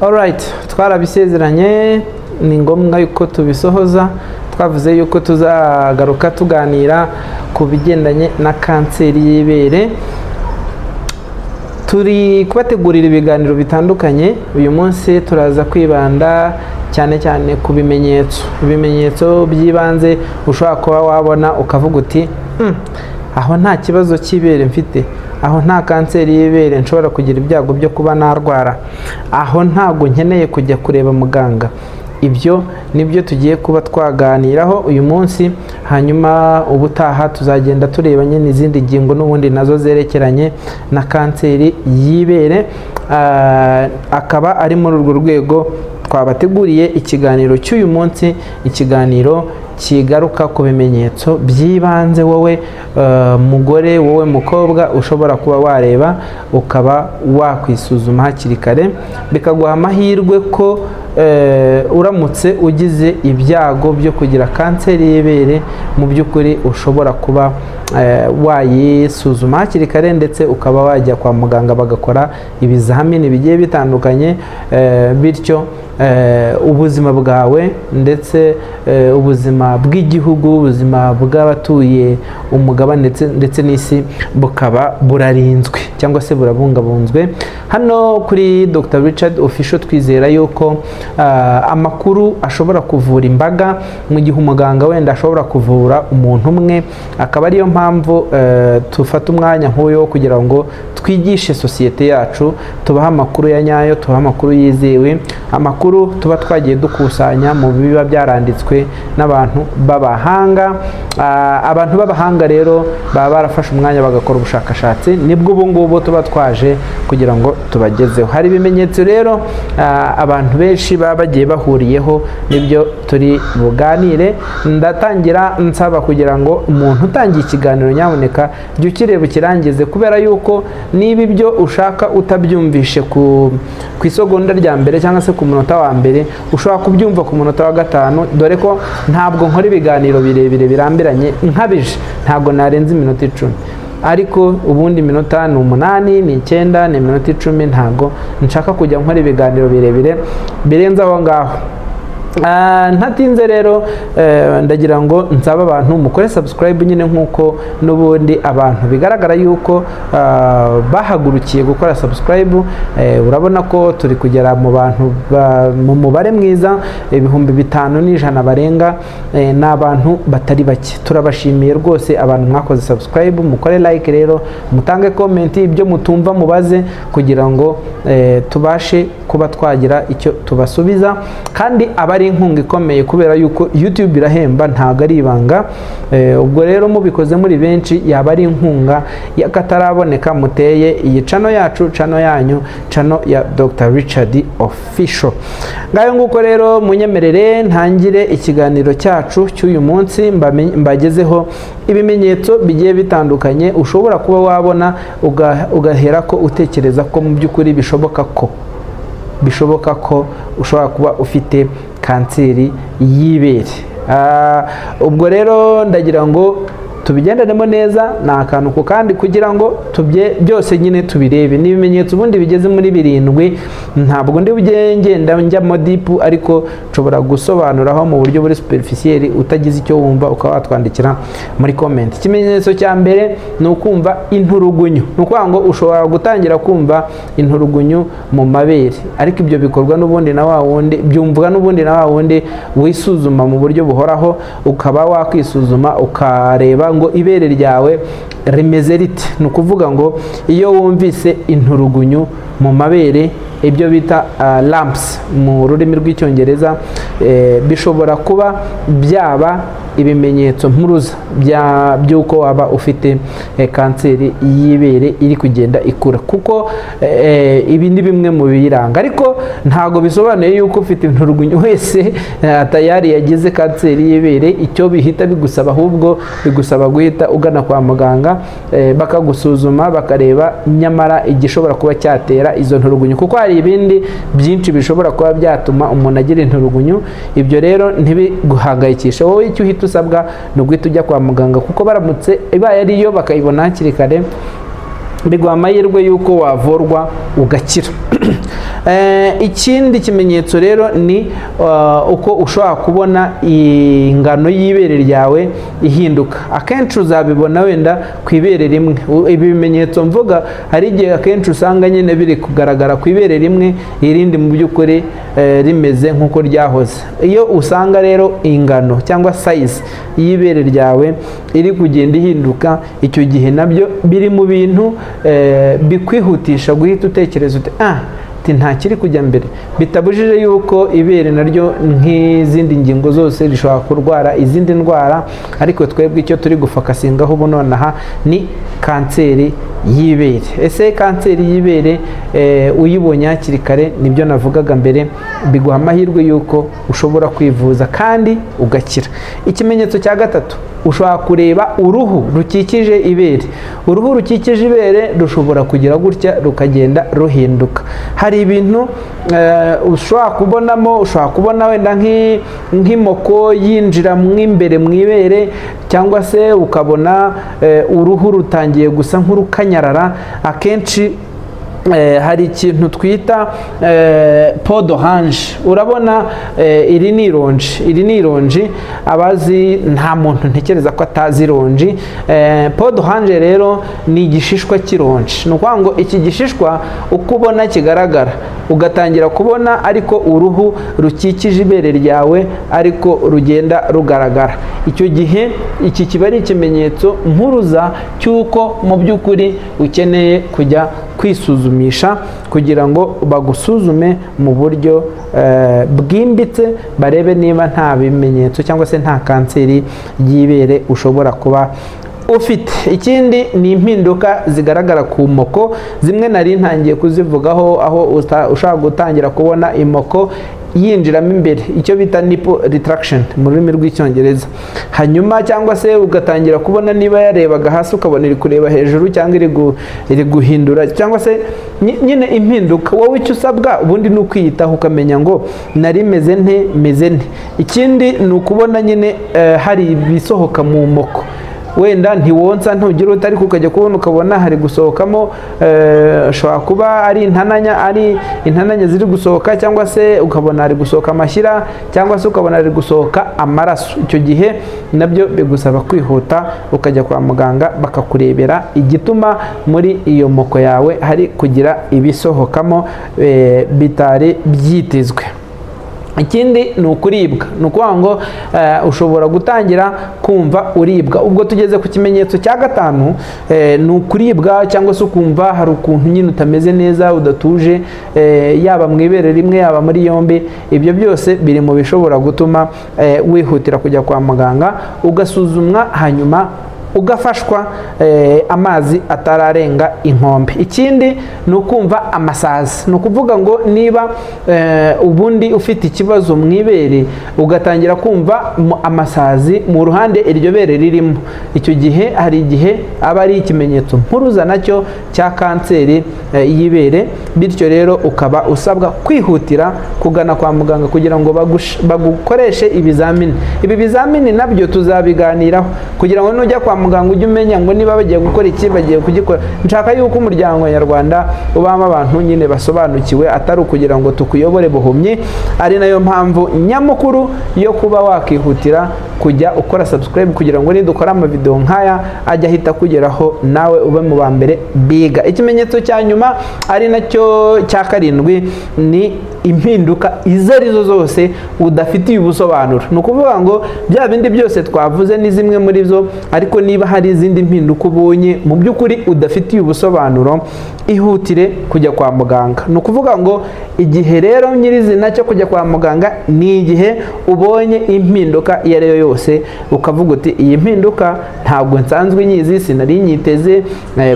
Alright, twarabisezeranye, ni ngombwa yuko tubisohoza. Twavuze yuko tuzagaruka tuganira ku bigendanye na kanseri y'ibere. Turi kubategurira ibiganiro bitandukanye. Uyu munsi turaza kwibanda cyane cyane ku bimenyetso, ibimenyetso by'ibanze ushobora kuba wabona ukavuga uti aho nta kibazo cy'ibere mfite, aho nta kanseri y'ibere nshobora kugira ibyago byo kuba narwara, aho ntabwo nkeneye kujya kureba muganga. Ibyo nibyo tugiye kuba twaganiraho uyu munsi, hanyuma ubutaha tuzagenda tureba nyine izindi ngingo n'ubundi nazo zerekeranye na kanseri y'ibere. Akaba ari muri urwo rwego twabateguriye ikiganiro cy'uyu munsi, ikiganiro kigaruka ku bimenyetso by'ibanze wowe mugore, wowe mukobwa ushobora kuba wareba ukaba wakwisuzuma hakiri kare, bikaguha amahirwe ko uramutse ugize ibyago byo kugira kanseri y'ibere, mu by'ukuri ushobora kuba wayisuzuma hakiri kare, ndetse ukaba wajya kwa muganga bagakora ibizamini bigiye bitandukanye, bityo ubuzima bwawe ndetse ubuzima bw'igihugu, ubuzima bw'abatuye umugabane ndetse n'isi bukaba burarinzwe cyangwa se burabungabunzwe. Hano kuri Dr Richard Official twizera yuko amakuru ashobora kuvura imbaga, mu gihe umuganga wenda ashobora kuvura umuntu umwe, akaba ariyo mpamvu tufata umwanya nk'uyu wo kugira ngo twigishe sosiyete yacu, tubahe amakuru ya nyayo, tubahe amakuru yizewe, amakuru tuba twagiye dukusanya mu biba byaranditswe n'abantu b'abahanga. Abantu b'abahanga rero baba barafashe umwanya bagakora ubushakashatsi, nibwo ubu ngubu tuba twaje kugira ngo tubagezeho. Hari ibimenyetso rero abantu benshi baba bagiye bahuriyeho, nibyo turi buganire. Ndatangira nsaba kugira ngo umuntu utangiye ikiganiro nyamuneka jya ukireba ukirangize, kubera yuko niba ibyo ushaka utabyumvishe ku isegonda rya mbere cyangwa se ku munota wa mbere, ushobora kubyumva ku munota wa gatanu, dore ko ntabwo nkora ibiganiro birebire birambiranye nkabije, ntabwo narenza iminota 10, ariko ubundi iminota ni 8, ni 9, ni iminota 10. Ntabwo nshaka kujya nkora ibiganiro birebire birenze aho ngaho. Ntatinze rero, ndagira ngo nsaba abantu mukore subscribe nyine, nkuko n'ubundi abantu bigaragara yuko bahagurukiye gukora subscribe. Urabona ko turi kugera mu bantu mu mubare mwiza, 5100 barenga, ni abantu batari bake. Turabashimiye rwose abantu mwakoze subscribe, mukore like rero, mutange comment, ibyo mutumva mubaze, kugira ngo tubashe kuba twagira icyo tubasubiza. Kandi abari inkunga ikomeye, kubera yuko YouTube irahemba, ntabwo ari ibanga. Ubwo rero mubikoze muri benshi yaba ari inkunga y'akataraboneka muteye iyi channel yacu, channel yanyu, channel ya Dr Richard Official. Ngayo nguko rero munyemerere ntangire ikiganiro cyacu cy'uyu munsi, mbagezeho ibimenyetso bigiye bitandukanye ushobora kuba wabona ugahera ko utekereza ko mu by'ukuri bishoboka ko ushobora kuba ufite kanseri y'ibere. Ubwo rero ndagira ngo tubigendanemo neza, ni akantu ku kandi, kugira ngo tubye byose nyine tubirebe. Ni ibimenyetso ubundi bigeze muri 7, ntabwo ndi ngenda njyamo deep, ariko nshobora gusobanuraho mu buryo buri superficiel, utagize icyo wumva ukaba watwandikira muri comment. Ikimenyetso cya mbere ni ukumva inturugunyu. Ni ukuvuga ngo ushobora gutangira kumva inturugunyu mu mabere, ariko ibyo bikorwa n'ubundi na wa wundi byumvwa n'ubundi na wa wundi wisuzuma mu buryo buhoraho, ukaba wakwisuzuma ukareba ngo ibere ryawe rimeze rite. Ni ukuvuga ngo iyo wumvise inturugunyu mu mabere, ibyo bita lumps mu rurimi rw'icyongereza, bishobora kuba byaba ibimenyetso mpuruza by'uko waba ufite kanseri y'ibere iri kugenda ikura, kuko ibi ni bimwe mu biranga. Ariko ntago bisobanuye yuko ufite inturugunyu wese tayari yagize kanseri y'ibere. Icyo bihita bigusaba ahubwo bigusaba guhita ugana kwa muganga, bakagusuzuma bakareba nyamara igishobora kuba cyatera izo nturugunyu, kuko hari ibindi byinshi bishobora kuba byatuma umuntu agira inturugunyu. Ibyo rero ntibiguhangayikishe wowe, icyo uhita usabwa ni uguhita ujya kwa muganga, kuko baramutse ibaye ariyo bakayibona hakiri kare Biguha amahirwe y'uko wavurwa ugakira. Ikindi kimenyetso rero ni uko ushobora kubona ingano y'ibere ryawe ihinduka. Akenshi uzabibona wenda ku ibere rimwe. Ibi bimenyetso mvuga hari igihe akenshi usanga nyine biri kugaragara ku ibere rimwe, irindi mu by'ukuri rimeze nk'uko ryahoze. Iyo usanga rero ingano cyangwa size y'ibere ryawe iri kugenda ihinduka, icyo gihe nabyo biri mu bintu bikwihutisha guhita utekereza uti nta kiri kujya mbere. Bitabujije yuko ibere naryo nk'izindi ngingo zose rishobora kurwara izindi ndwara, ariko twebwe icyo turi gufokasingaho ubu nonaha ni kanseri y'ibere. Ese kanseri y'ibere uyibonye hakiri kare, nibyo navugaga mbere, biguha amahirwe yuko ushobora kwivuza kandi ugakira. Ikimenyetso cya gatatu, ushobora kureba uruhu rukikije ibere. Uruhu rukikije ibere rushobora kugira gutya rukagenda ruhinduka. Hari ibintu ushobora kubonamo, ushobora kubona wenda nk'imoko yinjira mo imbere mu ibere, cyangwa se ukabona uruhu rutangiye gusa nk'urukanyarara. Akenshi hari ikintu twita peau d'orange. Urabona iri ni ironji, iri ni ironji, abazi nta muntu ntekereza ko atazi ironji. Peau d'orange rero ni igishishwa cy'ironji. Ni ukuvuga ngo iki gishishwa uko ubona kigaragara, ugatangira kubona ariko uruhu rukikije ibere ryawe ariko rugenda rugaragara. Icyo gihe iki kiba ari ikimenyetso mpuruza cy'uko mu by'ukuri ukeneye kujya kwisuzumisha kugira ngo bagusuzume mu buryo bwimbitse, barebe niba nta bimenyetso cyangwa se nta kanseri y'ibere ushobora kuba ufite. Ikindi ni impinduka zigaragara ku moko, zimwe nari ntangiye kuzivugaho, aho ushobora gutangira kubona imoko yinjiramo imbere, icyo bita nipple retraction mu rurimi rw'Icyongereza. Hanyuma cyangwa se ugatangira kubona niba yarebaga hasi ukabona iri kureba hejuru, cyangwa iri guhindura, cyangwa se nyine impinduka. Wowe icyo usabwa ubundi ni ukwiyitaho ukamenya ngo nari meze nte, meze nte. Ikindi ni ukubona nyine hari ibisohoka mu moko, wenda ntiwonsa ntugira uti, ariko ukajya kubona ukabona hari gusohokamo, ashobora kuba ari intananya, ari intananya ziri gusohoka, cyangwa se ukabona hari gusohoka amashyira, cyangwa se ukabona hari gusohoka amaraso. Icyo gihe nabyo bigusaba kwihuta ukajya kwa muganga bakakurebera igituma muri iyo moko yawe hari kugira ibisohokamo bitari byitezwe. Ikindi ni ukuribwa. Ni ukuvuga ngo ushobora gutangira kumva uribwa. Ubwo tugeze ku kimenyetso cya gatanu, ni ukuribwa cyangwa se ukumva hari ukuntu nyine utameze neza, udatuje, yaba mu ibere rimwe yaba muri yombi. Ibyo byose biri mu bishobora gutuma wihutira kujya kwa muganga ugasuzumwa, hanyuma ugafashwa amazi atararenga inkombe. Ikindi ni ukumva amasazi. Ni ukuvuga ngo niba ubundi ufite ikibazo mu ibere ugatangira kumva amasazi mu ruhande iryo bere ririmo, icyo gihe hari igihe aba ari ikimenyetso mpuruza nacyo cya kanseri y'ibere. Bityo rero ukaba usabwa kwihutira kugana kwa muganga kugira ngo bagukoreshe ibizamini. Ibi bizamini nabyo tuzabiganiraho kugira ngo nujya kwa muganga ujye umenya ngo niba bagiye gukora iki bagiye kugikora. Nshaka yuko umuryango nyarwanda ubamo abantu nyine basobanukiwe, atari ukugira ngo tukuyobore buhumyi. Ari nayo mpamvu nyamukuru yo kuba wakihutira kujya ukora subscribe kugira ngo nidukora amavideo nkaya ajya ahita kugeraho nawe ube mu ba mbere biga. Ikimenyetso cya nyuma ari nacyo cya karindwi ni impinduka izo arizo zose udafitiye ubusobanuro. Ni ukuvuga ngo bya bindi byose twavuze ni zimwe muri zo, ariko niba hari izindi mpinduka ubonye mu by'ukuri udafitiye ubusobanuro, ihutire kujya kwa muganga. Ni ukuvuga ngo igihe rero nyirizina cyo kujya kwa muganga ni igihe ubonye impinduka iyo ari yo yose, ukavuga uti iyi mpinduka ntabwo nsanzwe nyizi, sinari nyiteze,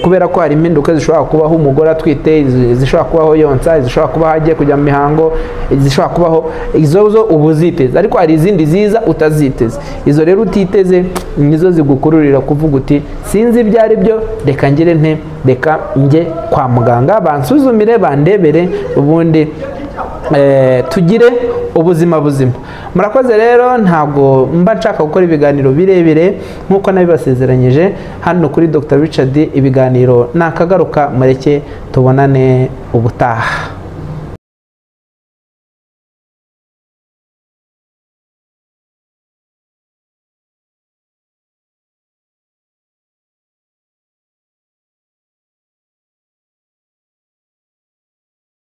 kubera ko hari impinduka zishobora kubaho umugore atwite, zishobora kubaho yonsa, zishobora kubaho agiye kujya mu mihango, zishobora kubaho izo zo uba uziteze, ariko hari izindi ziza utaziteze. Izo rero utiteze nizo zigukururira kuvuga uti sinzi ibyo ari byo, reka ngire nte, reka njye kwa muganga bansuzumire bandebere, ubundi tugire ubuzima buzima. Murakoze rero, ntabwo mba nshaka gukora ibiganiro birebire nk'uko nabibasezeranyije hano kuri Dr Richard. Ibiganiro nakagaruka, mureke tubonane ubutaha.